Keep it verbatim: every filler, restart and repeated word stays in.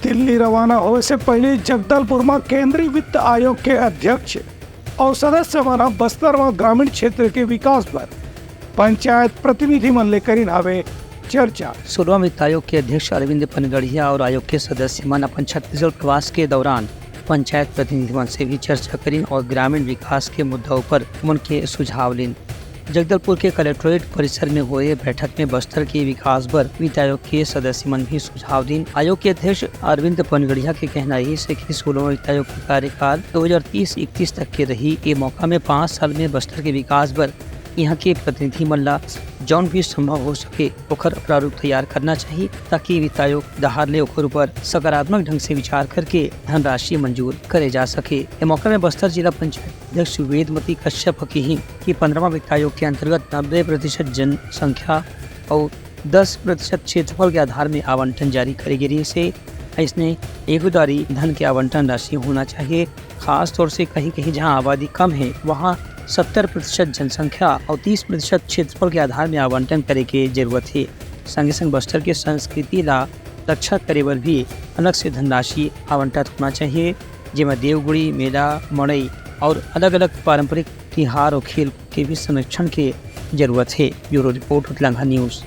दिल्ली रवाना होए से पहले जगदलपुर म केंद्रीय वित्त आयोग के अध्यक्ष अउ सदस्य मन ह बस्तर म ग्रामीण क्षेत्र के विकास बर पंचायत प्रतिनिधि मन ले करिन हावे चर्चा। सोलहवाँ वित्त आयोग के अध्यक्ष अरविंद पनगढ़िया और आयोग के सदस्य मन अपन छत्तीसगढ़ प्रवास के दौरान पंचायत प्रतिनिधि मन से भी चर्चा करिन और ग्रामीण विकास के मुद्दा ऊपर उमन के सुझाव लिन। जगदलपुर के कलेक्टोरेट परिसर में होए बैठक में बस्तर के विकास बर वित्त आयोग के सदस्य मन भी सुझाव दिन। आयोग के अध्यक्ष अरविंद पनगढ़िया के कहना रहिस हे कि सोलहवाँ वित्त आयोग के कार्यकाल दो हज़ार तीस इकतीस तक के रही। ये मौका में पाँच साल में बस्तर के विकास बर यहाँ के प्रतिनिधि मन ला जौन भी संभव हो सके ओकर प्रारूप तैयार करना चाहिए, ताकि वित्त आयोग डहार ले ओकर ऊपर सकारात्मक ढंग से विचार करके धनराशि मंजूर करे जा सके। ये मौका में बस्तर जिला पंचायत अध्यक्ष वेदमती कश्यप ह किहिन कि पन्द्रहवाँ वित्त आयोग के अंतर्गत नब्बे प्रतिशत जनसंख्या अउ दस प्रतिशत क्षेत्रफल के आधार में आवंटन जारी करे गे रहिस हे। अइसने एगो दारी धन के आवंटन राशि होना चाहिए। खास तौर से कहीं-कहीं जहां आबादी कम है, वहां सत्तर प्रतिशत जनसंख्या और तीस प्रतिशत क्षेत्रफल के आधार में आवंटन करे के जरूरत है। संगे संग बस्तर के संस्कृति ला रक्षा करे बर भी अलग से धनराशि आवंटित होना चाहिए, जेमा देवगुड़ी, मेला, मड़ई और अलग-अलग पारंपरिक तिहार और खेल के भी संरक्षण के जरूरत है। Bureau report, Utlangha news.